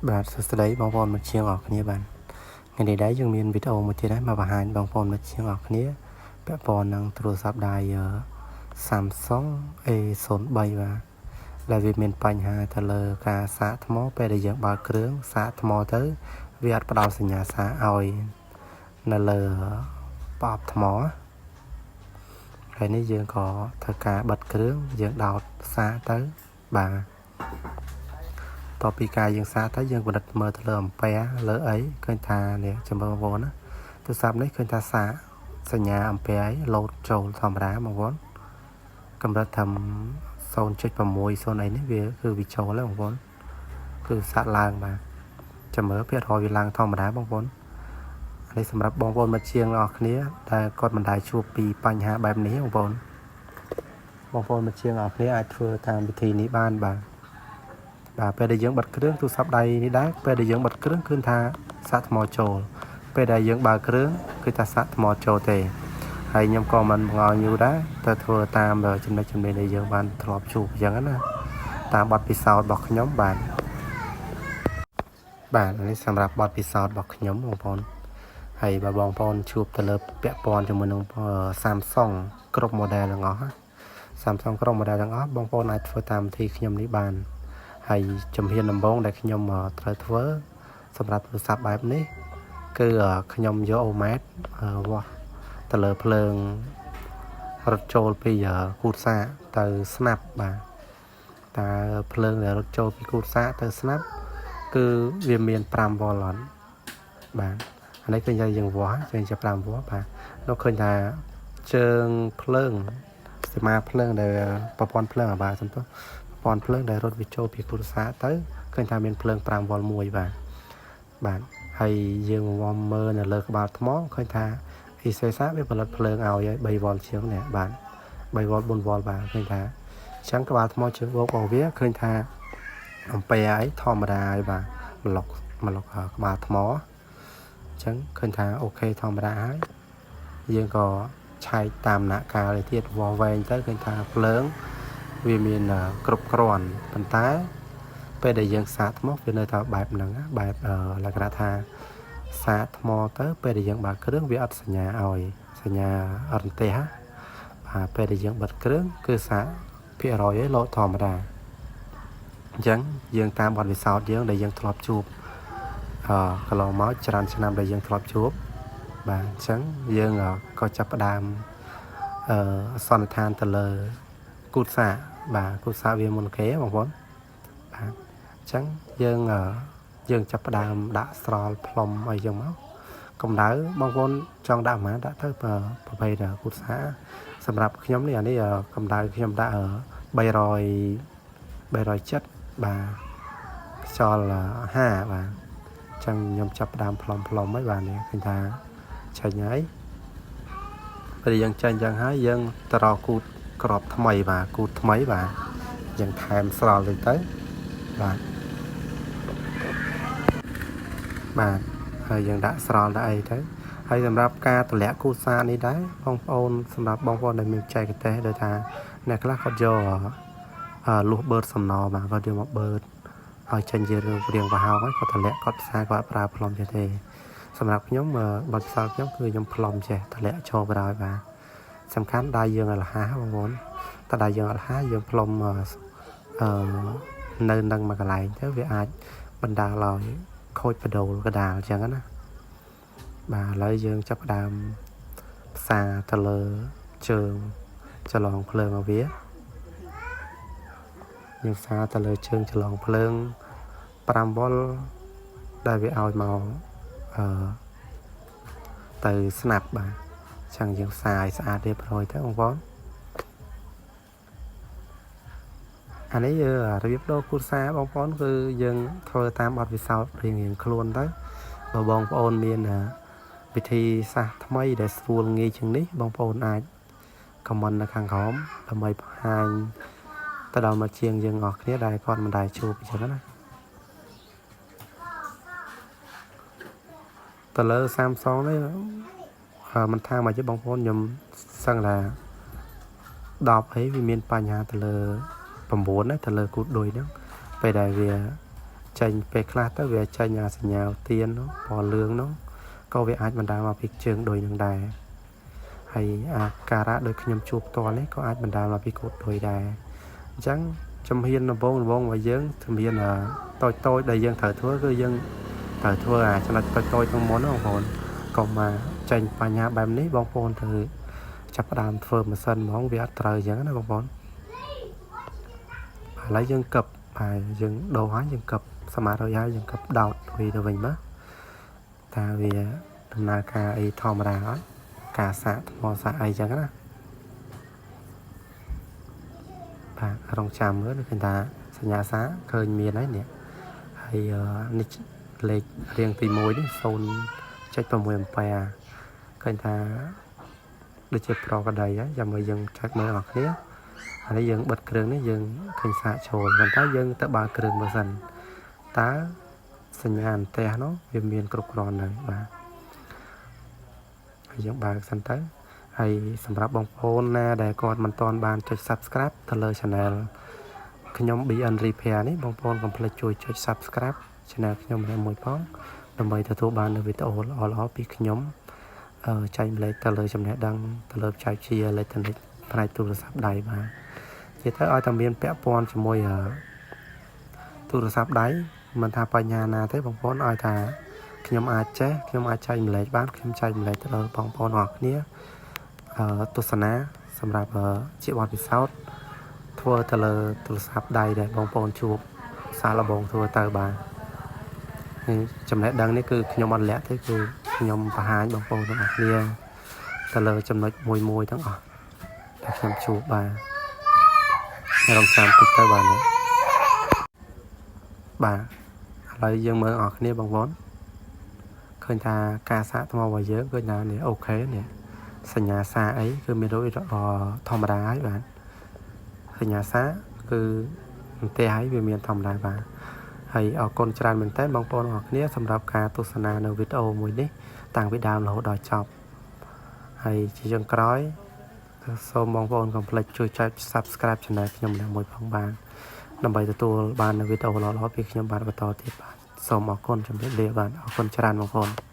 បាទសួស្តីបងប្អូនមិត្តជាងអរគ្នាបាទថ្ងៃនេះដែរយើងមានវីដេអូមួយទៀតដែរមកបង្ហាញបងប្អូនមិត្តជាងអរគ្នាពាក់ព័ន្ធនឹងទូរស័ព្ទដៃ Samsung A03 បាទដែលវាមានបញ្ហាទៅលើការសាកថ្មពេលដែលយើងបើកគ្រឿងសាកថ្មទៅវាអត់ផ្ដល់សញ្ញាសាកឲ្យនៅលើប្រអប់ថ្មហើយនេះយើងក៏ធ្វើការបិទគ្រឿងយើងដោតសាកទៅបាទតពីការយើងសាកទៅយើងពិនិត្យមើលទៅលើអំពែលើអីឃើញថានេះចាំបងប្អូនណាទូរស័ព្ទនេះឃើញថាសាកសញ្ញាអំពែអីលោតចូលធម្មតាបងប្អូនកម្រិតថា0.6 0អីនេះវាគឺវាចូលហើយបងប្អូនគឺសាកឡើងបាទចាំមើលភាគរយវាឡើងធម្មតាបងប្អូននេះសម្រាប់បងប្អូនមកជាងអស់គ្នាដែលគាត់មិនដែលជួបពីបញ្ហាបែបនេះបងប្អូនបងប្អូនមកជាងអស់គ្នាអាចធ្វើតាមវិធីនេះបានបាទបាទពេលដែលយើងបិទគ្រឿងទូរស័ព្ទដៃនេះដែរពេលដែលយើងបិទគ្រឿងគឺថាសាកថ្មចូលពេលដែលយើងបើកគ្រឿងគឺថាសាកថ្មចូលទេហើយខ្ញុំក៏មិនបង្អល់យូរដែរទៅធ្វើតាមចំណុចជំនាញដែលយើងបានធ្លាប់ជួបអញ្ចឹងណាតាមបទពិសោធន៍របស់ខ្ញុំបាទបាទនេះសម្រាប់បទពិសោធន៍របស់ខ្ញុំបងប្អូនហើយបើបងប្អូនជួបទៅលើពាក់ព័ន្ធជាមួយនឹង Samsung គ្រប់ model ទាំងអស់ Samsung គ្រប់ model ទាំងអស់បងប្អូនអាចធ្វើតាមវិធីខ្ញុំនេះបានហើយជំហានដំបូងដែលខ្ញុំត្រូវធ្វើសម្រាប់ទូរស័ព្ទបែបនេះគឺខ្ញុំយកអូម៉ែតវាស់ទៅលើភ្លើងរត់ចូលពីគូតសាកទៅស្នាប់បាទតើភ្លើងដែលរត់ចូលពីគូតសាកទៅស្នាប់គឺវាមាន5វ៉ុលអត់បាទអានេះឃើញថាយើងវាស់ឃើញជា5វ៉ុលបាទនោះឃើញថាជើងភ្លើងសីមាភ្លើងដែលប្រព័ន្ធភ្លើងអាបាទសំទោសប្រព័ន្ធភ្លើងដែលរត់វាចូលពីគូតសាកទៅឃើញថាមានភ្លើង5វ៉ុលមួយបាទបាទហើយយើងវាស់មើលនៅលើក្បាលថ្មឃើញថាអ៊ីសេសាវាផលិតភ្លើងឲ្យ3វ៉ុលជាងនេះបាទ3វ៉ុល4វ៉ុលបាទឃើញថាអញ្ចឹងក្បាលថ្មជើងបោករបស់វាឃើញថាអំពែអីធម្មតាហើយបាទប្លុកប្លុកក្បាលថ្មអញ្ចឹងឃើញថាអូខេធម្មតាហើយយើងក៏ឆែកតាមដំណាក់កាលទៀតវាស់វែងទៅឃើញថាភ្លើងវាមានគ្រប់គ្រាន់ប៉ុន្តែពេលដែលយើងសាកថ្មវានៅតែបែបហ្នឹងបែបលក្ខណៈថាសាកថ្មទៅពេលដែលយើងបើកគ្រឿងវាអត់សញ្ញាឲ្យសញ្ញាអត់ទេហ่ะបាទពេលដែលយើងបិទគ្រឿងគឺសាកភាគរយឯលោតធម្មតាអញ្ចឹងយើងតាមបទពិសោធន៍យើងដែលយើងធ្លាប់ជួបអឺកន្លងមកច្រើនឆ្នាំដែលយើងធ្លាប់ជួបបាទអញ្ចឹងយើងក៏ចាប់ផ្ដើមអឺសន្និដ្ឋានទៅលើគូតសាកបាទគូតសាកវាមុនគេបងប្អូនបាទអញ្ចឹងយើងយើងចាប់ផ្ដើមដាក់ស្រល់ផ្លុំអីចឹងមកកម្ដៅបងប្អូនចង់ដាក់ប៉ុន្មានដាក់ទៅប្រភេទគូតសាកសម្រាប់ខ្ញុំនេះអានេះកម្ដៅខ្ញុំដាក់300 370បាទខ្យល់50បាទអញ្ចឹងខ្ញុំចាប់ផ្ដើមផ្លុំផ្លុំហើយបាទនេះឃើញថាចេញហើយពេលយើងចេញអញ្ចឹងហើយយើងទៅរកគូតក្របថ្មីបាទគូតថ្មីបាទយើងថែមស្រល់តិចទៅបាទបាទហើយយើងដាក់ស្រល់ដាក់អីទៅហើយសម្រាប់ការតម្លាក់គូសានេះដែរបងប្អូនសម្រាប់បងប្អូនដែលមានចែកទេសដោយថាអ្នកខ្លះគាត់យកលុះបឺតសំណបាទគាត់យកមកបឺតឲ្យចេញជារឿងរៀងប្រហោងហើយគាត់តម្លាក់គាត់ផ្សារគាត់ប្រើផ្លុំចេះទេសម្រាប់ខ្ញុំបទពិសោធន៍ខ្ញុំគឺខ្ញុំផ្លុំចេះតម្លាក់ចូលបណ្ដោយបាទសំខាន់ដៃយើងឲ្យលះបងប្អូនតើដៃយើងអត់លះយើងផ្លុំអឺនៅនឹងមួយកន្លែងទៅវាអាចបណ្ដាលឲ្យខូចបដូលកដាលអញ្ចឹងណាបាទឥឡូវយើងចាប់ផ្ដើមផ្សារទៅលើជើងចលងភ្លើងរបស់វាយើងផ្សារទៅលើជើងចលងភ្លើង5វ៉ុលដែលវាឲ្យមកអឺទៅស្នាប់បាទអញ្ចឹងយើងផ្សារឲ្យស្អាតរៀបរយទៅបងប្អូនអានេះរបៀបដូរគូសារបងប្អូនគឺយើងធ្វើតាមបទពិសោធន៍រៀងៗខ្លួនទៅបើបងប្អូនមានវិធីសាស្ត្រថ្មីដែលស្រួលងាយជាងនេះបងប្អូនអាច comment នៅខាងក្រោមដើម្បីបង្ហាញទៅដល់មកជាងយើងអស់គ្នាដែលគាត់មិនដែលជួបអញ្ចឹងណាទៅលើ Samsung នេះមិនថាមកទេបងប្អូនខ្ញុំសឹងថា10អីវាមានបញ្ហាទៅលើ9ណាទៅលើគូតឌុយហ្នឹងពេលដែលវា ចេញពេលខ្លះទៅវាចេញអាសញ្ញាទៀននោះពណ៌លឿងនោះក៏វាអាចបណ្ដាលមកពីជើងឌុយនឹងដែរហើយអាការៈដូចខ្ញុំជួបផ្ទាល់នេះក៏អាចបណ្ដាលមកពីកូដឌុយដែរអញ្ចឹងជំហានដំបូងដំបូងរបស់យើងជំហានតូចតូចដែលយើងត្រូវធ្វើគឺយើងត្រូវធ្វើអាចំណុចតូចតូចក្នុងមុនណាបងប្អូនកុំមកចេញបញ្ហាបែបនេះបងប្អូនត្រូវចាប់ផ្ដើមធ្វើម៉ាស៊ីនហ្មងវាអត់ត្រូវអញ្ចឹងណាបងប្អូនឥឡូវយើងកឹបហើយយើងដូរហើយយើងកឹបសមាធិហើយយើងកឹបដោតវាទៅវិញមកតើវាដំណើរការអីធម្មតាអត់ការសាកថ្មសាកអីចឹងណាបាទរងចាំមើលឃើញថាសញ្ញាសាកឃើញមានហើយនេះហើយនេះលេខរៀងទី1នេះ0.6អំពែឃើញថាដូចជាប្រកដីហើយចាំមើលយើងចែកមើលអស់គ្នាអានេះយើងបិទគ្រឿងនេះយើងឃើញសាកចូលប៉ុន្តែយើងទៅបើកគ្រឿងមើលសិនតើសញ្ញាអន្ទះនោះវាមានគ្រប់គ្រាន់ហើយបាទហើយយើងបើកសិនទៅហើយសម្រាប់បងប្អូនណាដែលគាត់មិនទាន់បានចុច Subscribe ទៅលើ Channel ខ្ញុំ BN Repair នេះបងប្អូនកុំភ្លេចជួយចុច Subscribe Channel ខ្ញុំម្នាក់មួយផងដើម្បីទទួលបាននូវវីដេអូល្អៗពីខ្ញុំអឺចែកម្លែកទៅលើចំណេះដឹងទៅលើបច្ចេកវិទ្យាអេឡិចត្រូនិកផ្នែកទូរស័ព្ទដៃបាទនិយាយទៅឲ្យតែមានពាក់ព័ន្ធជាមួយទូរស័ព្ទដៃមិនថាបញ្ហាណាទេបងប្អូនឲ្យថាខ្ញុំអាចចេះខ្ញុំអាចចែកម្លែកបានខ្ញុំចែកម្លែកទៅដល់បងប្អូនអរគ្នាអឺទស្សនាសម្រាប់ជាបទពិសោធន៍ធ្វើទៅលើទូរស័ព្ទដៃដែលបងប្អូនជួបសាកល្បងធ្វើទៅបាទចំណេះដឹងនេះគឺខ្ញុំអត់លាក់ទេគឺខ្ញុំបង្ហាញបងប្អូនទាំងអស់គ្នាទៅលើចំណុចមួយមួយទាំងអស់ដែលខ្ញុំជួបបាទរងចាំតិចទៅបាទនេះបាទឥឡូវយើងមើលអស់គ្នាបងប្អូនឃើញថាការសាកថ្មរបស់យើងឃើញថានេះ OK នេះសញ្ញាសាអីគឺមានរូបធម្មតាហើយបាទសញ្ញាសាគឺអន្ទះហើយវាមានធម្មតាបាទហើយអរគុណច្រើនមែនតើបងប្អូនអរគ្នាសម្រាប់ការទស្សនានៅវីដេអូមួយនេះតាំងពីដើមរហូតដល់ចប់ហើយជាចុងក្រោយសូមបងប្អូនកុំភ្លេចជួយចុច Subscribe Channel ខ្ញុំម្នាក់មួយផងបាទដើម្បីទទួលបាននូវវីដេអូល្អៗពីខ្ញុំបាទបន្តទៀតបាទសូមអរគុណជម្រាបលាបាទអរគុណច្រើនបងប្អូន។